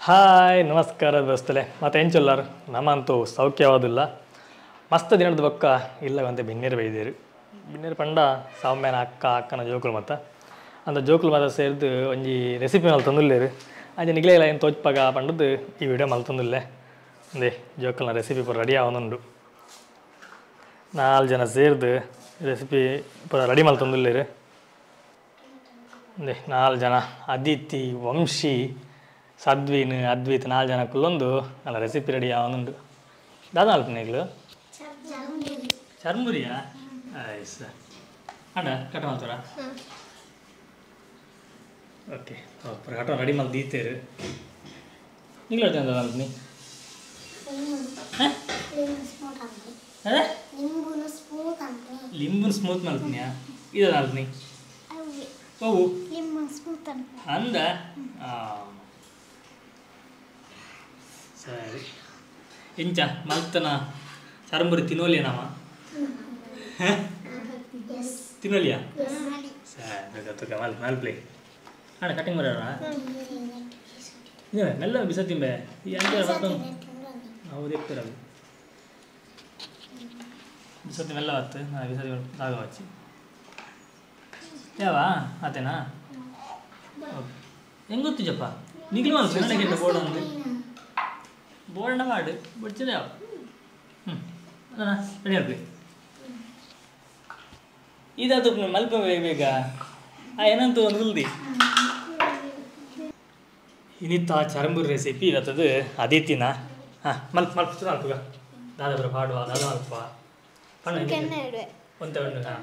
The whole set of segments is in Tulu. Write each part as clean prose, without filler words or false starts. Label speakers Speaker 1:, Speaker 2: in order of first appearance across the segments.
Speaker 1: ಹಾಯ್ ನಮಸ್ಕಾರ ದೋಸ್ತಲೆ, ಮತ್ತು ಎಂಚೊಲ್ಲಾರು ನಮ್ಮಂತೂ ಸೌಖ್ಯವಾದಿಲ್ಲ. ಮಸ್ತ್ ದಿನದ ಬೊಕ್ಕ ಇಲ್ಲವಂತೆ ಬಿನ್ನೇರು ಬೈದೇರು ಬಿನ್ನೇರು ಪಂಡ ಸೌಮ್ಯನ ಅಕ್ಕ ಅಕ್ಕನ ಜೋಕುಲು ಮತ್ತು ಅಂದ ಜೋಕುಲು ಮಾತ ಸೇರ್ದು ಒಂಜಿ ರೆಸಿಪಿ ಮಲ್ತೊಂದುಲ್ಲೇರು. ಅಂಚ ನಿಗ್ಲೆಲ ಏನು ತೋಚ್ಪಗ ಪಂಡದ್ದು ಈ ವಿಡಿಯೋ ಮಲ್ತೊಂದುಲ್ಲೆ. ಅಂದೇ ಜೋಕುಲ್ನ ರೆಸಿಪಿ ಪೂರ ರೆಡಿ ಆವೊಂದುಂಡು. ನಾಲ್ಕು ಜನ ಸೇರ್ದು ರೆಸಿಪಿ ಪೂರ ರೆಡಿ ಮಲ್ತೊಂದುಲ್ಲೇರು. ಅಂದೇ ನಾಲ್ಕು ಜನ ಅದಿತಿ, ವಂಶಿ, ಸದ್ವೀನ್, ಅದ್ವಿತ್ ನಾಲ್ಕು ಜನ ಕುಲ್ಲೊಂದು ಅಲ್ಲ ರೆಸಿಪಿ ರೆಡಿ ಆವೊಂದುಂಡು. ದಾದ ಅಲ್ಪನೇಗ್ಲು ಚರ್ಮುರಿಯಾ? ಆಯ್ತು ಸರ್, ಅಣ್ಣ ಕಟ್ ಮಾಡ್ತಾರ? ಓಕೆ, ಕಟ ರೆಡಿ ಮಲ್ ದೀತೇರು. ನಿಗ್ಲು ಅಲ್ಪನಿ ಲಿಂಬುನ್ ಸ್ಮೂತ್ ಮಲ್ಪನಿಯಾ? ಇದು ಅಲ್ಪನಿ ಓ ಅಂದ. ಸರಿ, ಇಂಚ ಮಲ್ತನ ಚರ್ಮುರಿ ತಿನ್ನೋಲಿಯ? ನಾಮ ತಿನ್ನೋಲಿಯಾ? ಸರಿ, ತುಕ ಮಲ್ ಮಲ್ಪ್ಲಿ ಅಣ್ಣ ಕಟಿಂಗ್ ಬರೋಣ. ಮೆಲ್ಲ ಬಿಸ ತಿಂಬೆ ಈ ಅಂಚೆ ಹೌದು ಎಕ್ತಿರದು ಬಿಸತಿ ಮೆಲ್ಲ ಬತ್ತು. ನಾ ಬಿಸತಿ ದಾಗ ವಚ್ಚಿ ಯಾವ ಆತೇನಾ? ಹೆಂಗೆ ಗೊತ್ತಿಜಪ್ಪ ನಿಗ್ಲು ಮಲ್ಪು ನನಗೆ ಬೋರ್ಡ್ ಅಂದು ಬೋರ್ಡ್ನ ಮಾಡು ಬಿಡ್ತಿದೆ ಯಾವ. ಹ್ಞೂ ರೆಡಿ ಅಲ್ಪಿ ಇದಾತು ಮಲ್ಪ ಬೇಗ ಬೇಗ ಆ ಏನಂತ ಒಂದು ಉಲ್ದಿ ಇನ್ನಿತ್ತ ಚರಂಬುರಿ ರೆಸಿಪಿ ಇರತ್ತದು ಅದಿತಿನ. ಹಾಂ ಮಲ್ಪ ಮಲ್ಪ ಮಲ್ಪುಗ ದಾದ ಬರ ಪಾಡುವ ದಾದ ಮಲ್ಪ ಒಂತೆ ಉಂಡು. ಹಾಂ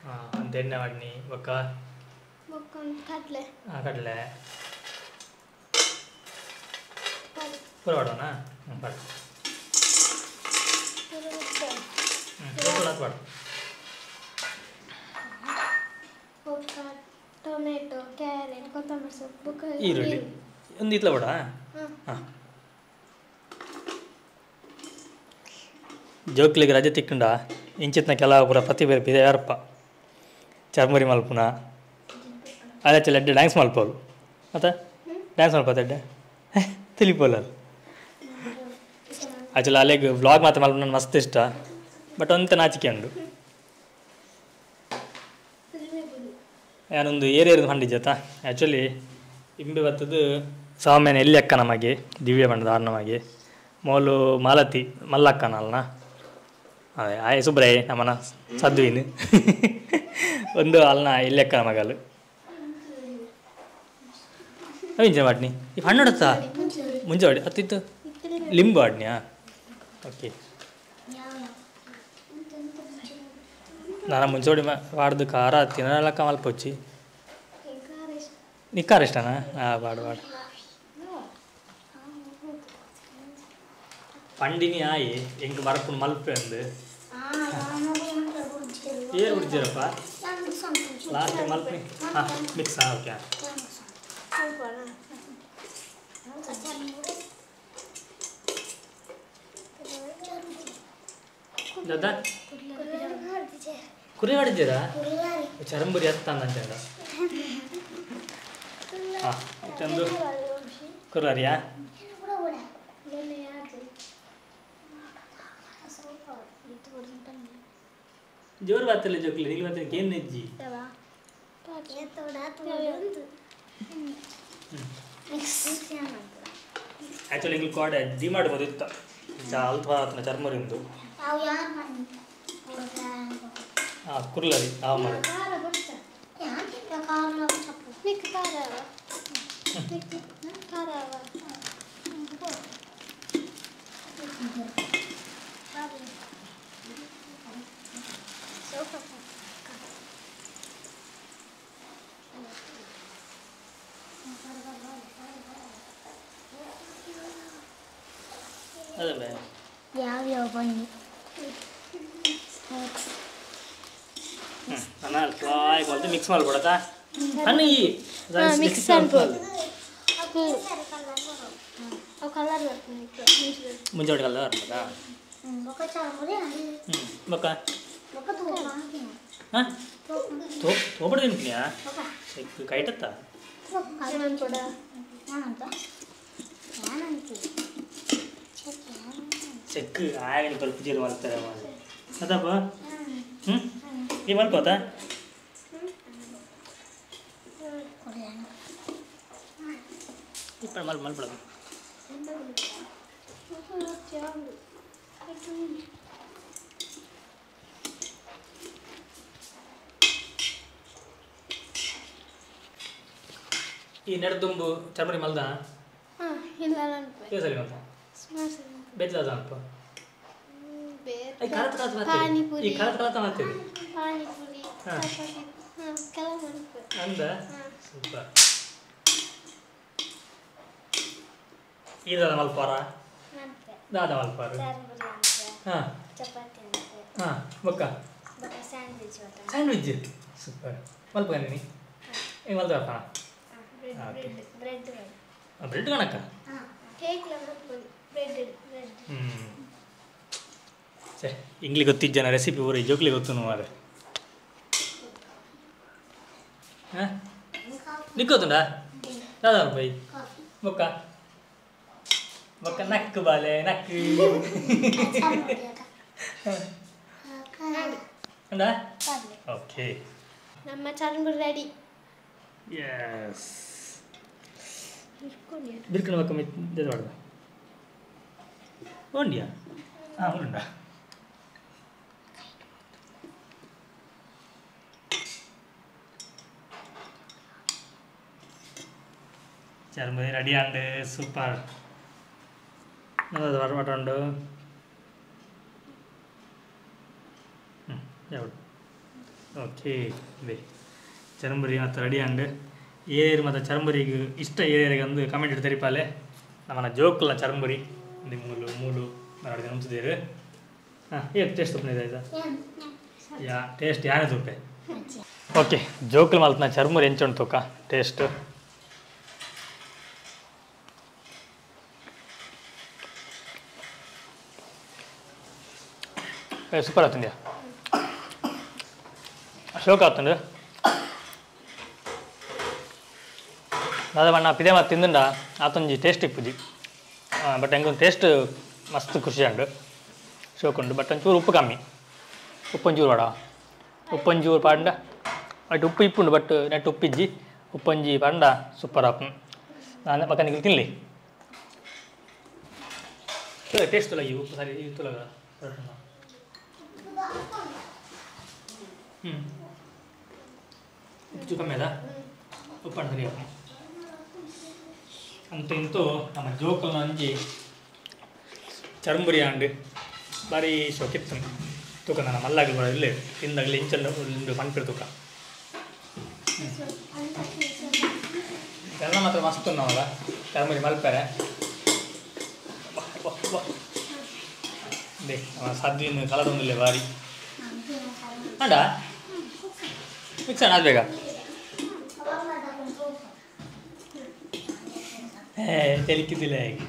Speaker 1: ಹಾಂ ಒಂದು ಎಣ್ಣೆ ಮಾಡನಿ ಬೊಕ್ಕ
Speaker 2: ಕಡಲೆ.
Speaker 1: ಹಾಂ ಕಡಲೆ ಪೂರ ಮಾಡೋಣ. ಹ್ಞೂ ಪಾಡು ಹ್ಞೂ ಪಾಡು.
Speaker 2: ಟೊಮೆಟೊ, ಕ್ಯಾರೆಟ್, ಕೊತ್ತಂಬರಿ ಸೊಪ್ಪು,
Speaker 1: ಈರುಳ್ಳಿ ಒಂದು ಇತ್ಲ ಬೇಡ. ಹಾಂ ಜೋಕ್ಲಿಗೆ ರಜೆ ತಿಕ್ಕಂಡ ಇಂಚಿತ್ನ ಕೆಲವು ಪೂರ ಪ್ರತಿಭೆ ಪಿದೆ ಯಾರಪ್ಪ ಚರ್ಮುರಿ ಮಲ್ಪುನ ಅದೇ ಚಲ ಎಡ್ಡೆ ಡ್ಯಾನ್ಸ್ ಮಲ್ಪೋಲು. ಮತ್ತೆ ಡ್ಯಾನ್ಸ್ ಮಲ್ಪ ಎಡ್ಡೆ ತಿಳಿಪೋಲ್ಲ ಆ್ಯಕ್ಚುಲಿ. ಅಲ್ಲಿಗೆ ವ್ಲಾಗ್ ಮಾತ್ರ ಮಲ್ಪ ನನ್ನ ಮಸ್ತ್ ಇಷ್ಟ, ಬಟ್ ಒಂತ ನಾಚಿಕೆ ಉಂಡು. ಯಾನೊಂದು ಏರಿಯರ್ದು ಪಂಡಿಜ್ಜತ್ತ ಆ್ಯಕ್ಚುಲಿ ಇಂಬೆ ಬತ್ತದು ಸಾಮಾನ್ಯ ಎಲ್ಲಿ ಅಕ್ಕ ನಮಗೆ ದಿವ್ಯ ಬಣ್ಣದ ಆರ್ ನಮಗೆ ಮೋಲು ಮಾಲತಿ ಮಲ್ಲಕ್ಕನ ಅಲ್ನ ಅದೇ ಆಯ್ ಸುಬ್ರೇ ನಮ್ಮನ ಸದ್ವಿನ್ ಒಂದು ಅಲ್ನ ಎಲ್ಲಿ ಅಕ್ಕನ ಮಗಲು ಅವಿಂಚ ವಾಡ್ನಿ ಈ ಹಣ್ಣು ಹೊಡತ್ತಾ ಮುಂಚೆ ವಾಡಿ ಅತ್ತಿತ್ತು ಲಿಂಬು ವಾಡ್ನಿಯಾ? ಓಕೆ, ನಾನು ಮುಂಚೆ ಹೊಡಿ ವಾಡ್ದು ಖಾರ ತಿನ್ನಲಕ್ಕ ಮಲ್ಪೊಚ್ಚಿ. ನೀ ಖಾರ ಇಷ್ಟನಾ? ಹಾಂ ಬಾಡು ಬಾಡು ಪಂಡಿನಿ ಆಯಿ ಎಂಕ್ ಬರಪುನ ಮಲ್ಪೆ ಅಂದು ಏರು ಬಿಡ್ತೀರಪ್ಪ ಲಾಸ್ಟ್ ಮಲ್ಪೆ. ಹಾಂ ಮಿಕ್ಸ್. ಹಾಂ ಓಕೆ. ದಾದಾ ಕುರಿ ಮಾಡಿದ್ದೀರಾ? ಚರಂಬುರಿ ಹತ್ತ ಅಂದ. ಹಾಂ ಚಂದು ಕುರ್ಲಾರಿಯಾ? ಜೋರು ಬಾತಲ್ಲ ಜೋಕ್ಲಿ ನಿಲ್ ಬಾತಲ್ಲ ಏನು ನೆಜ್ಜಿ. ಆ್ಯಕ್ಚುಲಿ ಇಂಗ್ಲಿ ಕೋಡೆ ಡಿ ಮಾಡ್ಬೋದು ಇತ್ತು ಅಲ್ಪ ಆತನ ಚರ್ಮರಿಂದು. ಹಾಂ ಕುರ್ಲರಿ ಯಾವ ಮಾಡ ಅದೇ
Speaker 2: ಯಾವ ಯಾವ ಬನ್ನಿ
Speaker 1: ಅನ್ನ ಮಿಕ್ಸ್ ಮಾಡ್ಬಿಡತ್ತಾ? ಅನ್ನ ಈ
Speaker 2: ಮಿಕ್ಸ್ ಅನ್ಬೋದು.
Speaker 1: ಮುಂಚೆ ಕಲರ್ ಬರ್ತದಾ? ಬೊಕ್ಕ ಹಾಂ ತೋಪಡ ತಿನ್ಪಿನಿಯಾ ಕೈಟತ್ತ ಚೆಕ್ ಆಯನ ಸ್ವಲ್ಪ ಜೀರು ಮಾಡ್ತಾರೆ ಅದಪ್ಪ. ಹ್ಞೂ ಈ ಮಲ್ಕೋತಾ ಇಪ್ಪ ಮಲ್ ಮಲ್ಪಡ. ಈ ನೆಡ್ದುಂಬು ಚರ್ಮರಿ ಮಲ್ದ ಸರಿ ಮಲ್ದ ಬೇಜಾದ ಅಲ್ಪ ಈ ಕಲತ್ ಕಲತ ಮಾಡ್ತೀವಿ ಅಂದ ಸೂಪರ್. ಈ ದಾದ ಮಲ್ಪಾರ ದಾದ ಮಲ್ಪಾರ ಹಾಂ ಹಾಂ ಬೊಕ್ಕ ಸ್ಯಾಂಡ್ವಿಚ್ ಸೂಪರ್ ಮಲ್ಪ ನೀ ಈಗ ಮಲ್ದ ಬ್ರೆಡ್ ಕಣಕ್ಕ. ಹ್ಞೂ ಸರಿ ಇಂಗ್ಲಿ ಗೊತ್ತಿಜ್ಜನ ರೆಸಿಪಿ ಊರಿ ಜೋಕ್ಲಿ ಗೊತ್ತು ಮಾರೆ. ಹಾಂ ನಿಕ್ಕೋತುಂಡಾ ದಾದಾ ಬೈ ಬೊಕ್ಕ ಬೊಕ್ಕ ನಕ್ಕು ಬಾಲೆ ನಕ್ಕು ಉಂಡಾ. ಓಕೆ
Speaker 2: ನಮ್ಮ ಚರ್ಮುರಿ ರೆಡಿ.
Speaker 1: ಎಸ್ ಬಿರ್ಕಣ ಬೊಕ್ಕ ಮಿತ್ ಮಾಡ್ದ ಉಂಡಿಯಾ. ಹಾಂ ಉಂಡಾ ಚರ್ಮುರಿ ರೆಡಿ ಆಂಡ್ ಸೂಪರ್. ನನ್ನದು ವರಮಟ ಉಂಡು. ಹ್ಞೂ ಯಾವುದು ಓಕೆ ಬೇ ಚರ್ಮುರಿ ಮತ್ತು ರೆಡಿ ಆಂಡ್. ಏರು ಮತ್ತು ಚರ್ಮುರಿಗೆ ಇಷ್ಟ ಏರಿಗೆ ಅಂದು ಕಮೆಂಟ್ ಇಟ್ಟು ತೆರಿಪಾಲೆ. ನಮ್ಮನ್ನ ಜೋಕುಲ ಚರ್ಮುರಿ ಮೂಲು ಮೂಲು ನಾನು ಉಂಚುದೇರು. ಹಾಂ ಏನು ಟೇಸ್ಟ್ ತುಪ್ಪನ ಆಯ್ತಾ ಯಾ ಟೇಸ್ಟ್ ಯಾನೇ ತುಪ್ಪೆ. ಓಕೆ ಜೋಕುಲು ಮಲ್ತನ ಚರ್ಮುರಿ ಎಂಚುಂಟು ತೂಕ ಟೇಸ್ಟ್. ಸೂಪರ್ ಆಗ್ತಂದ್ಯಾ ಶೋಕ ಆಗ್ತಂಡು. ದಾದ ಬಣ್ಣ ಪಿದೆ ಮತ್ತು ತಿಂದುಂಡ ಆತೊಂಜಿ ಟೇಸ್ಟ್ ಇಪ್ಪುಜಿ ಬಟ್ ಹೆಂಗೊಂದು ಟೇಸ್ಟ್ ಮಸ್ತ್ ಖುಷಿ ಉಂಡು ಶೋಕುಂಡು. ಬಟ್ ಒಂಚೂರು ಉಪ್ಪು ಕಮ್ಮಿ ಉಪ್ಪೊಂಚೂರು ಬೇಡ ಉಪ್ಪೊಂಚೂರು ಪಾಂಡ ಬಟ್ ಉಪ್ಪು ಇಪ್ಪುಂಡು ಬಟ್ ನೆಟ್ ಉಪ್ಪಿಜ್ಜಿ ಉಪ್ಪೊಂಜಿ ಪಾಂಡ ಸೂಪರ್ ಆಪು. ನಾನು ಮಕ್ಕನಿಗೆ ತಿನ್ನಲಿ ಟೇಸ್ಟ್ ತುಲಗಿ ಉಪ್ಪು ಸರಿ ತುಲಗ. ಹ್ಞೂ ಉಪ್ಪು ಕಮ್ಮಿ ಅದ ಉಪ್ಪು ಸರಿ ಆಪು ಅಂತ ಇಂತೂ ನಮ್ಮ ಜೋಕಲ್ನ ಒಂಜಿ ಚರ್ಮುರಿ ಆಂಡ್ ಬಾರಿ ಶೋಕಿತ್ತು ತೂಕ ನನ್ನ ಮಲ್ಲಾಗಲಿ ಬರ ಇಲ್ಲೇ ತಿಂದಾಗಲಿ ಇಂಚಂಡು ಉಂಡು ಪನ್ಪಿರು ತೂಕ ಎಲ್ಲ ಮಾತ್ರ ಮಸ್ತ್ ಉಣ್ಣವಲ್ಲ ಚರ್ಮುರಿ ಮಲ್ಪೆರೆ. ಬೇ ಸದ್ವಿನ ಕಲದೊಂದಿಲ್ಲ ಬಾರಿ ಅಂಡ ಮಿಕ್ಸ್ ಅಣ್ಣ ಅದು ಬೇಗ. ತೆಲಿಕ್ಕಿದ್ದಿಲ್ಲ ಹೇಗೆ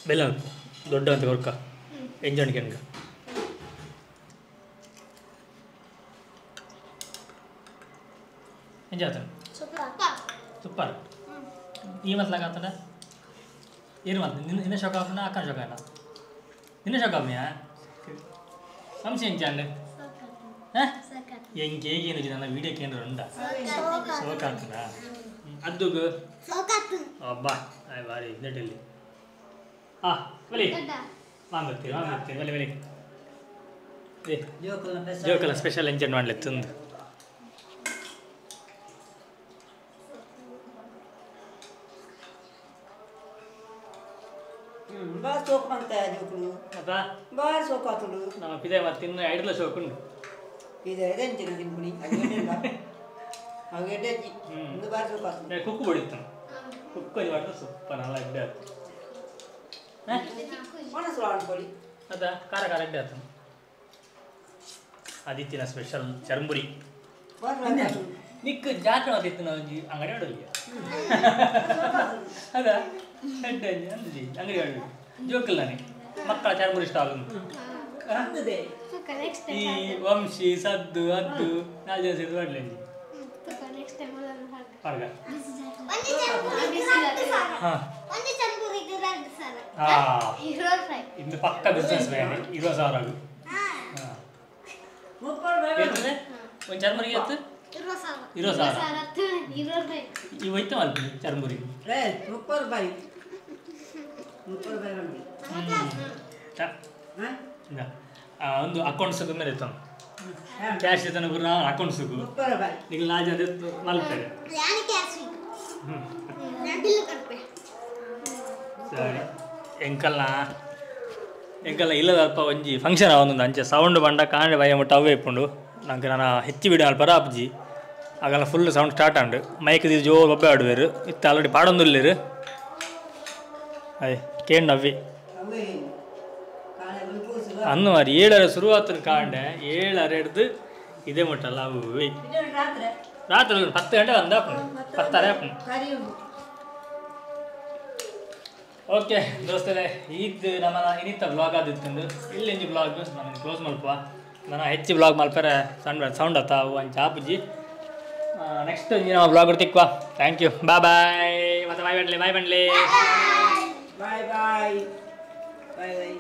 Speaker 1: ಬೆಲ್ಲ ದೊಡ್ಡ ಅಂತ ಕೊರ್ಕ ಎಂಜಣಿಕೆ ಎಂಜಾತ ಸೂಪರ್. ಈ ಮತ್ಲಾಗ ಆತನ ಏನು ಮಾತು ನಿನ್ನ ಶೋಕ ಆಪನ ಅಕ್ಕನ ಶೋಕ ಅಣ್ಣ ನಿನ್ನ ಶೋಕ ಆಪ್ನಿಯಾ ಅಂಶ ಎಂಚಾಂಡ್ ಎಂಗೆ ಏನು ನನ್ನ ವಿಡಿಯೋ ಕೇಂದ್ರ ಉಂಡ ಶೋಕ ಆಗ್ತದ ಅದ್ದುಗ ಅಬ್ಬಾ ಬಾರಿ ನೆಟ್ಟಲ್ಲಿ. ಹಾಂ ಬಲಿ ವಾಂಗತ್ತಿ ವಾಂಗತ್ತಿ ಬಲಿ ಬಲಿ ಜೋಕಲ ಸ್ಪೆಷಲ್ ಎಂಜನ್ ಮಾಡಲಿ ತಂದು.
Speaker 3: ಬಾರಿ ಸೋಕು ಮಾಡ್ತಾ ಜೋಕುಲು ಬಾರಿ ಸೋಕು ಆತುಂಡು
Speaker 1: ನಮ್ಮ ಪಿದೆ ಮತ್ತೆ ತಿನ್ನ ಐಡ್ಲ ಸೋಕುಂಡು
Speaker 3: ಇದೆ ಎಂಚಿನ ತಿನ್ಪುನಿ ಅವು ಇಂದು ಬಾರಿ ಸೋಕು ಆತುಂಡು
Speaker 1: ಕುಕ್ಕು ಬಡಿತ್ತು ಕುಕ್ಕು ಅದು ಮಾಡಿದ್ರೆ ಸೂಪರ್ ನಲ್ಲ ಎಡ್ಡೆ ಆಯ್ತು.
Speaker 3: ಮನಸ್ಸು ಅನ್ಕೊಳ್ಳಿ
Speaker 1: ಅದ ಖಾರ ಖಾರ ಎಡ್ಡೆ ಆಯ್ತು. ಆದಿತ್ಯನ ಸ್ಪೆಷಲ್ ಚರ್ಮುರಿ ನಿಕ್ ಜಾತ್ರೆ ಆದಿತ್ಯನ ಒಂಜಿ ಅಂಗಡಿ ಆಡೋಲ್ಲ ಅದ ಎಡ್ಡೆ ಅಂಜಿ ಅಂಗಡಿ ಆಡೋದು. ಜೋಕುಲ್ಲಾನೆ ಮಕ್ಕಳ ಚರ್ಮುರಿ ಇಷ್ಟ ಆಗುದು. ಈ ವಂಶಿ ಸದ್ದು ಅದ್ದು 4 ಜನ ಸೇರಿದು ಮಾಡಲಿ ಪರ್ಗ. ಹಾಂ ಇಂದು ಪಕ್ಕ ಬಿಸ್ನೆಸ್ ಬೇನೆ 20,000 ಆಗು. ಒಂದು ಚರ್ಮುರಿಗೆ ಎತ್ತು 20,000. ಈ ಹೋಯ್ತು ಮಲ್ಪಿ ಚರ್ಮುರಿ
Speaker 3: 30 ರೂಪಾಯಿ.
Speaker 1: ಒಂದು ಅಕೌಂಟ್ಸ್ ಮೇಲೆ ಇತ್ತು ಕ್ಯಾಶ್ ಇದ್ದಾನೆ ಪೂರ ಅಕೌಂಟ್ಸ್ ಈಗ ಲಾಜ್ ಅದು ಮಲ್ಪೆರೆ. ಸರಿ ಎಂಕಲ್ನ ಎಂಕಲ್ನ ಇಲ್ಲದ ಅಲ್ಪ ಒಂಜಿ ಫಂಕ್ಷನ್ ಒಂದೊಂದು ಅಂಚೆ ಸೌಂಡ್ ಬಂಡ ಕಾಂಡೆ ಬಯ ಮುಟ್ಟ ಅವೇ ಇಪ್ಪುಂಡು. ನಂಗೆ ನಾನು ಹೆಚ್ಚು ವಿಡಿಯೋ ಅಲ್ಪ ಅಪ್ಜಿ ಆಗಲ್ಲ ಫುಲ್ ಸೌಂಡ್ ಸ್ಟಾರ್ಟ್ ಆಂಡು ಮೈಕ್ ಜೋರು ಒಬ್ಬೆ ಆಡುವೇರು ಇತ್ತು ಆಲ್ರೆಡಿ ಪಾಡೊಂದುಲ್ಲೇರು ಅಯ್ಯ ಕೇಂಡು ಅವ್ವಿ ಅನ್ನು ಮಾರಿ 7 ಶುರುವಾತನ ಕಾಂಡೆ 7 ಹಿಡ್ದು ಇದೇ ಮುಟ್ಟಲ್ಲ ಅವು ರಾತ್ರಿ 10 ಗಂಟೆ ಬಂದ 10:30 ಆಪುಂಡು. ಓಕೆ ದೋಸ್ತರೇ ಇದು ನಮ್ಮ ಇನ್ನಿತ್ತ ಬ್ಲಾಗ್ ಆದಿತ್ತಂದು ಇಲ್ಲಿ ಇಂಜಿ ಬ್ಲಾಗ್ ನಾನು ಕ್ಲೋಸ್ ಮಲ್ಪ ನಾನು ಹೆಚ್ಚು ಬ್ಲಾಗ್ ಮಲ್ಪರೆ ಸಣ್ಣ ಸೌಂಡ್ ಆತ ಅವು ಅಂಚ ಆಪುಜಿ. ನೆಕ್ಸ್ಟ್ ಒಂಜಿ ನಮ್ಮ ಬ್ಲಾಗ್ ತಿಕ್ವಾ. Thank you, bye bye. ಮತ್ತೆ ಬಾಯ್ ಬನ್ಲಿ, ಬಾಯ್ ಬನ್ಲಿ,
Speaker 3: ಬಾಯ್ ಬಾಯ್ ಬಾಯ್ ಬಾಯ್.